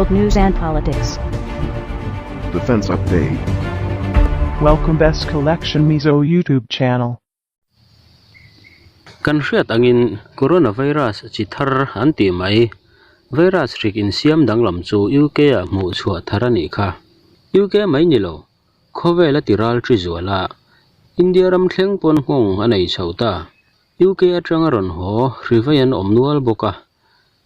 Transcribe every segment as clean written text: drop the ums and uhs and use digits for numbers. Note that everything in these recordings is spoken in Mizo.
World news and politics. Defense Update. Welcome Best Collection Mizo YouTube channel. Kan hriat angin coronavirus chi thar an tih mai, virus hrik insiam danglam chu UK ah hmuh chhuah thar a nih kha. UK mai ni lo, khawvel a ti ral thi zual a, India ram thleng pawn nghawng a nei chho ta. UK atanga rawn haw hrivei an awm nual bawk a,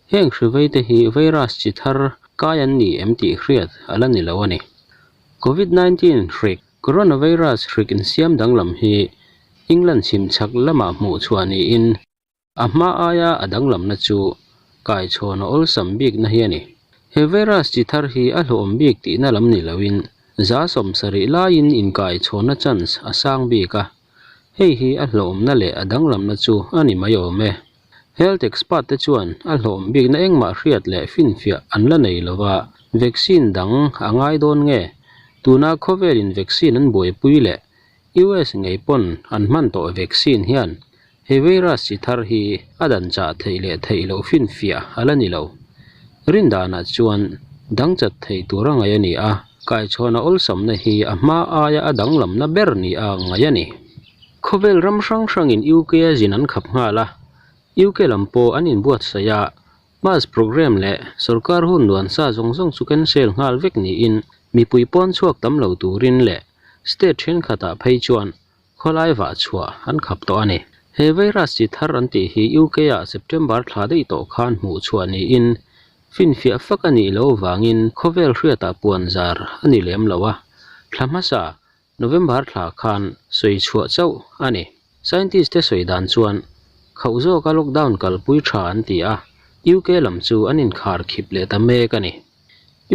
heng hrivei te hi virus chi thar kai an ni em tih hriat a la ni lo a ni. Covid 19 hrik, coronavirus hrik insiam danglam hi England chhim chhak lamah hmuh chhuah niin a hma aia a danglamna chu kaichhawn a awlsam bikna hi a ni. He virus chi thar hi a hlawhawm bik tihna lam ni loin 70% laiin inkaichhawnna chance a sang bik a, Hei hi a hlawhawmna leh a danglamna chu a ni mai awm e. Health expert te chuan a hlawhawm bikna engmah hriat leh finfiah an la nei lo va, vaccine dang a ngai dawn nge? Tuna khawvelin vaccine an buaipui leh US ngei pawn an hman tawh vaccine hian he virus chi thar hi a dan chah theih leh theih loh finfiah a la ni lo. Rindanah chuan dangchat thei tur a ngaih a ni a, kaichhawn a awlsamna hi a hma aia a danglamna ber ni a ngaih a ni. Khawvel ram hrang hrangin UK a zin an khap nghal a, UK lam pawh an inbuatsaih a, mass programme leh sorkar hun nuansa zawng zawng chu cancel nghal vek niin mipui pawn chhuak tam lo turin leh state thenkhatah phei chuan khawlai vah chhuah an khap tawh a ni. He virus chi thar an tih hi UK ah September thla daih tawh khan hmuh chhuah niin finfiah fak a nih loh vangin khawvel hriatah puan zar a ni lem lo a, thla hmasa November thla khan sawi chhuah chauh a ni. Scientist te sawi dan chuan khauh zawka lockdown kalpui tha an ti a, UK lam chu an inkhar khip leh ta mek a ni.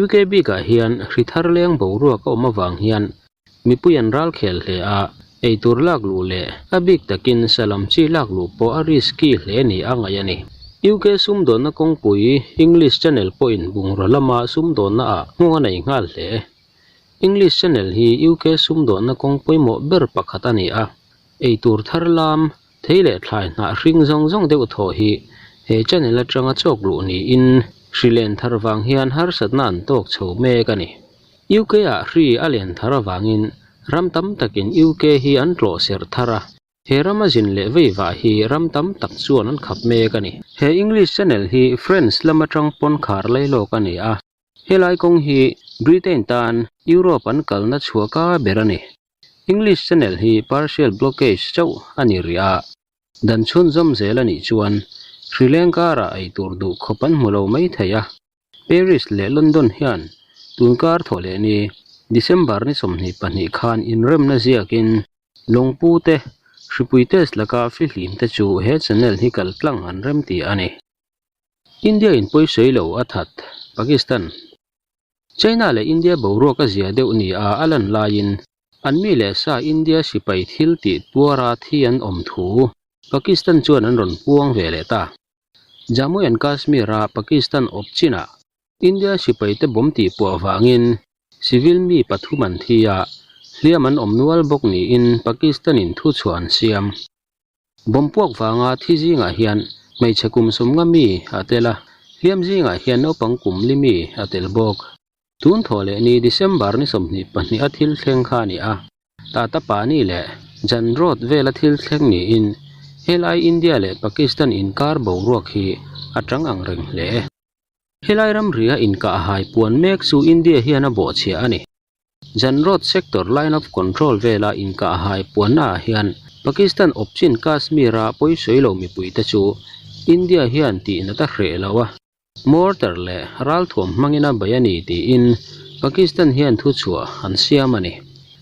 UK bikah hian hri thar leng boruak a awm avang hian mipui an ral khel hle a, eitur lak luh leh a bik takin salam chi lak luh pawh a risky hle ni a ngaih a ni. UK sumdawnna kawngpui English Channel pawhin bungraw lama sumdawnna ah nghawng a nei nghal hle. English Channel hi UK sumdawnna kawng pawimawh ber pakhat a ni a, eitur thar lam, thei leh thlai hnah hring zawng zawng deuh thaw hi he channel atanga chawk luh niin hri len thar vang hian harsatna an tawk chho mek a ni. UK ah hri a len thar avangin ram tam takin UK hi an tlawh serh thar a, he rama zin leh vei vah hi ram tam tak chuan an khap mek a ni. He English Channel hi French lam atang pawn khar lailawk a ni a, helai kawng hi Britain tan Europe an kalna chhuahka ber a ni. English Channel hi partial blockage chauh a ni rih a, dan chhunzawm zel a nih chuan Sri Lanka-ah ei tur duh khawp an hmu lo mai thei a. Paris leh London hian tunkar thawh leh ni December ni 22 khan inremna ziakin lawngpu te, hripui test laka fihlim te chu he channel hi kal tlang an rem ti a ni. India in pawisawi lo a that, Pakistan. China leh India boruak a zia deuh ni a a lan laiin an mi leh sa India sipai thil tih tuara thi an awm thu Pakistan chuan an rawn puang ve leh ta. Jammu and Kashmir a Pakistan awp chinah India sipai te bawm tih puah vangin civil mi pathum an thi a, hliam an awm nual bawk niin Pakistan in thuchhuah an siam. Bawm puak vanga thi zingah hian hmeichhe kum 50 mi a tel a, hliam zingah hian naupang kum li mi a tel bawk. Tun thawh leh ni December ni 22 a thil thleng kha a ni a, Tata Pani leh Jan Road vela thil thleng niin helai India leh Pakistan inkar boruak hi a tang ang reng hle. Helai ramria inkah hai puan mek chu India hian a bawhchhiah a ni. Jan Road Sector Line of Control vela inkah hai puannaah hian Pakistan awpchin Kashmir-a pawisawi lo mipuite chu India hian tihnat a hreh lo a, mortar leh ralthuam hmangin a bei a ni tiin Pakistan hian thuchhuah an siam a ni.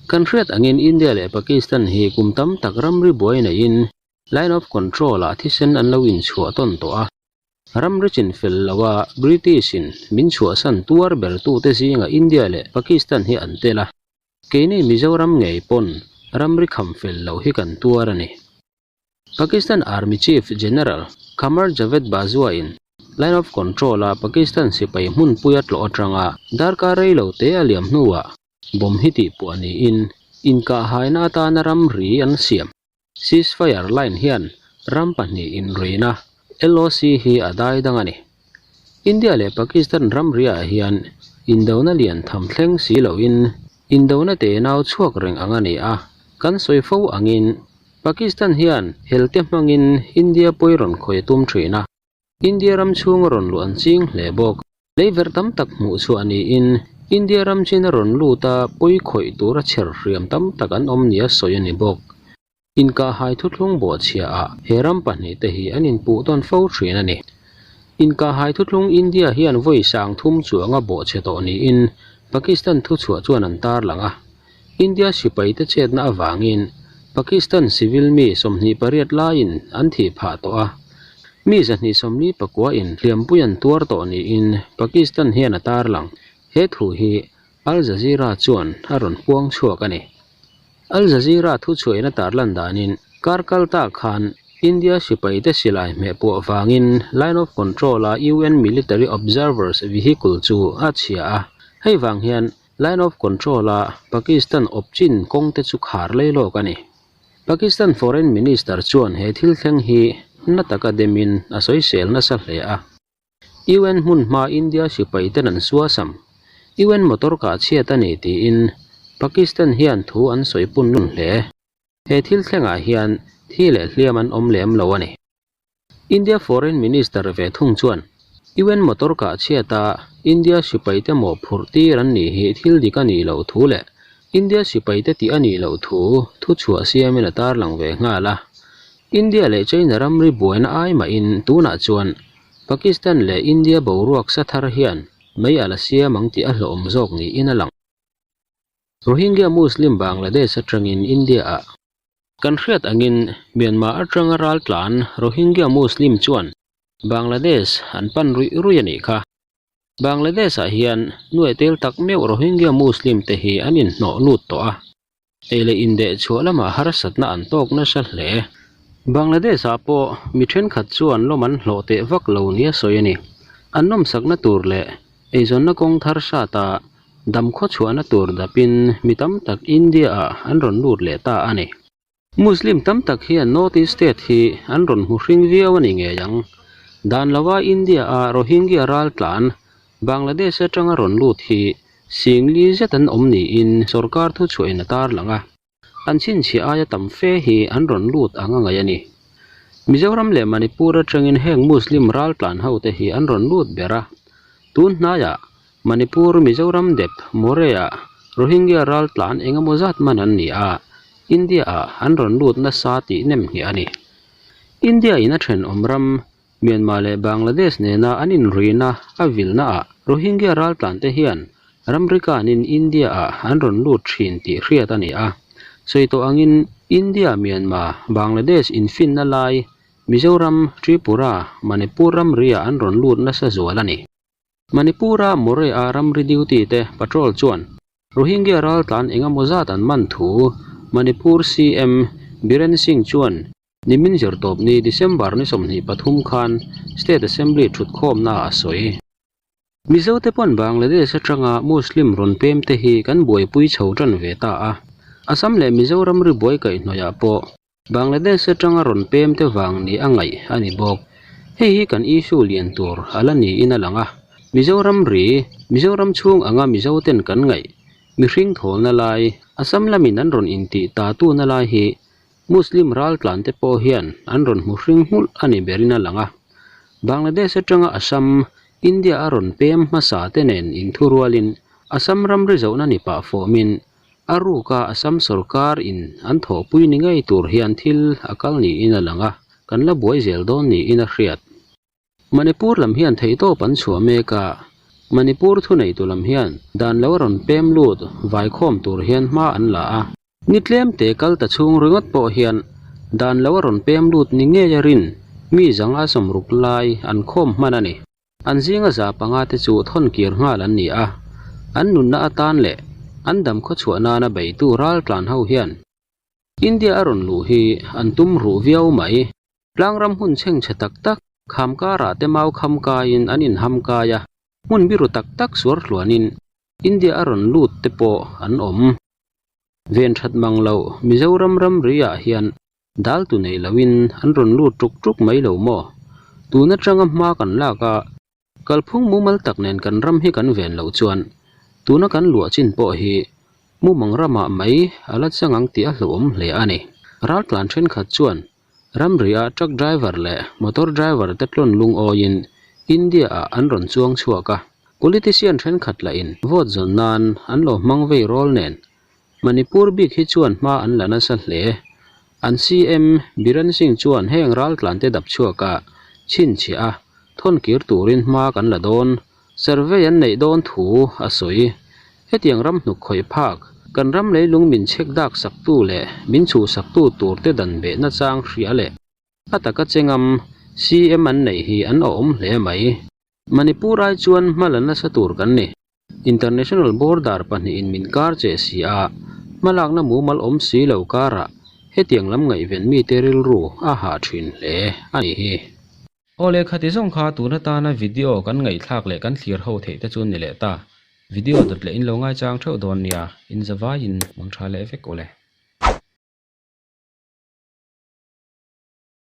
Kan hriat angin India leh Pakistan hi kum tam tak ramri buai neiin Line of Control-ah thisen an lo inchhuah tawn tawh a. Ramri chin fel lo a British in min chhuahsan tuar ber tute zingah India leh Pakistan hi an tel a, keini Mizoram ngei pawn ramri kham fel lo hi kan tuar a ni. Pakistan Army Chief General Qamar Javed Bajwa in Line of Control a Pakistan sipai hmunpui a tlawh atanga darkar rei lo te a liam hnuah bomb hi tihpuah niin inkahhaina atana ramri an siam. Ceasefire line hian ram pahnih inrina LOC hi a dai dang a ni. India leh Pakistan ramriah hian indona lian tham thleng si loin indona tenau chhuak reng ang a ni a, kan sawi fo angin Pakistan hian helte hmangin India pawi rawn khawi a tum thin a. India ram chhunga rawn luh an ching hle bawk. Leiverh tam tak hmuh chhuah niin India ram chin a rawn lut a, pawi khawih tura chher hriam tam tak an awm nia sawi a ni bawk. Inkahhai thuthlung bawhchhiaah he ram pahnihte hi an inpuh tawn fo thin a ni. Inkahhai thuthlung India hian vawi sang thum chuanga bawhchhe tawh niin Pakistan thuchhuah chuan an tarlang a. India sipaite chetna avangin Pakistan civil mi 28 laiin an thih phah tawh a, mi 149 in hliampui an tuar tawh niin Pakistan hian a tarlang. He thu hi Al Jazeera chuan a rawn puang chhuak a ni. Al Jazeera thuchhuahina tarlan danin kar kal ta khan India sipaite silai hmeh puah vangin Line of Control-a UN Military Observers vehicle chu a chhia a, hei vang hian Line of Control-a Pakistan awp chin kawngte chu khar lei lawk a ni. Pakistan Foreign Minister chuan he thil thleng hi na taka demin a sawisel nasa hle a. UN hmun hma India sipaiten an suasam. UN motor kah chhiat a ni tiin Pakistan hian thu an sawi pun lun hle. He thil thlengah hian thi leh hliam an awm lem lo a ni. India Foreign Minister ve thung chuan UN motor kah chhiata India sipaite mawhphurh tir an nih hi thil dik a nih loh thu leh India sipaite tih a nih loh thu thuchhuah siamin a tarlang ve nghal a. India leh China ramri buaina ai mahin tunah chuan Pakistan leh India boruak sa thar hian mei a la siam ang tih a hlawhawm zawk niin a lang. Rohingya Muslim Bangladesh atangin India-ah kan hriat angin Myanmar atanga raltlan Rohingya Muslim chuan Bangladesh an pan ruih ruih a nih kha. Bangladesh-ah hian nuai tel tak meuh Rohingya Muslim te hi an inhnawh lut tawh a. Ei leh indeh chhuah lamah harsatna an tawk nasa hle. Bangladesh-ah pawh mi thenkhat chuan lawm an hlawh teh vak lo nia sawi a ni. An nawmsakna tur leh eizawnna kawng thar sata dam khawchhuahna tur dapin mi tam tak India-ah an rawn lut leh ta a ni. Muslim tam tak hian North East state hi an rawn hmu hring viau a ni ngei ang. Dan lova India-a Rohingya raltlan Bangladesh atanga rawn lut hi singli zet an awm niin sorkar thuchhuahin a tarlang a, an chhinchhiah aia tam fe hi an rawn lut ang a ngaih a ni. Mizoram leh Manipur atangin heng Muslim raltlan hote hi an rawn lut ber a, tun hnaiah Manipur, Mizoram dep Moreh-ah Rohingya raltlan engemaw zat man an ni a, India-ah an rawn lut nasa tih nem ngheh a ni. India-in a thenawm ram Myanmar leh Bangladesh nena an inruihna a vilnaah Rohingya raltlante hian ramri kanin India-ah an rawn lut thin tih hriat a ni a. Sawi tawh angin India, Myanmar, Bangladesh infinna lai Mizoram, Tripura, Manipur ramri-ah an rawn lut nasa zual a ni. Manipur-a Moreh-a ramri duty te patrol chuan Rohingya raltlan engemaw zat an man thu Manipur CM Biren Singh chuan Nimin zirtawpni December ni 23 khan State Assembly thutkhawmna a sawi. Mizote pawn Bangladesh atanga Muslim rawn pem te hi kan buaipui chho tan ve ta a. Assam leh Mizoram ri buai kaihhnawih ah pawh Bangladesh atanga rawn pem te vang ni a ngaih a ni bawk. Hei hi kan issue lian tur a la niin a lang a. Mizoram ri, Mizoram chhung anga Mizoten kan ngaih, mihring thawlna lai, Assam lamin an rawn intih ta tuna lai hi Muslim raltlan te pawh hian an rawn hmu hring nghulh a ni berin a lang a. Bangladesh atanga Assam, India a rawn pem hmasa te nen inthurualin Assam ramri zohna ni pah fawmin a ruka Assam sorkar in an thawhpui ni ngei tur hian thil a kal niin a lang a, kan la buai zel dawn niin a hriat. Manipur lam hian theihtawp an chhuah mek a, Manipur thuneitu lam hian dan lo a rawn pem lut vaikhawm tur hian hma an la a. Ni tlemte kal ta chhung ringawt pawh hian dan lo a rawn pem lut ni ngei a rin mi zanga sawmruk lai an khawm hman a ni. An zinga za panga te chu thawn kir nghal an ni a, an nunna atan leh an dam khawchhuah nana beitu raltlan ho hian India a rawn luh hi an tum ruh viau mai. Tlangram hun chhengchhe tak tak kham karah te mau kham kaiin an inham kai a, hmun biru tak tak suar hluanin India a rawn lut te pawh an awm. Ven that mang lo Mizoram ramri ah hian dal tu nei loin an rawn lut tuk tuk mai lo maw? Tun atanga hma kan lak a. Kalphung mumal tak nen kan ram hi kan ven loh chuan tuna kan luah chin pawh hi mumang ramah mai a la chang ang tih a hlauhawm hle a ni. Raltlan thenkhat chuan ramri-ah truck driver leh motor driver te tlawn lungawiin India-ah an rawn chuang chhuak a. Politician thenkhat lahin vote zawn nan an lo hmang vei rawl nen Manipur bik hi chuan hma an la nasa hle. An CM Biren Singh chuan heng raltlante dap chhuak a chhinchhiah a, thawn kir turin hma kan la dawn, survey an neih dawn thu a sawi. Hetiang ram hnuk khawih phak, kan ram leilung min chhek dak saktu leh min chhuh saktu turte dan behna chang hria leh a taka chengam CM an neih hi an awhawm hle mai. Manipur ai chuan hma la nasa tur kan ni. International border pahnihin min kar che si a, hmalakna mumal awm si lo karah hetiang lam ngaihven mite rilru a hah thin hle a nih hi. Aw leh khati zawng kha tun atana video kan ngaihthlak leh kan thlir ho theih te chu ni leh ta. Video dawt leh in lo ngaichang theuh dawn nia, in zavaiin mang tha leh vek ule.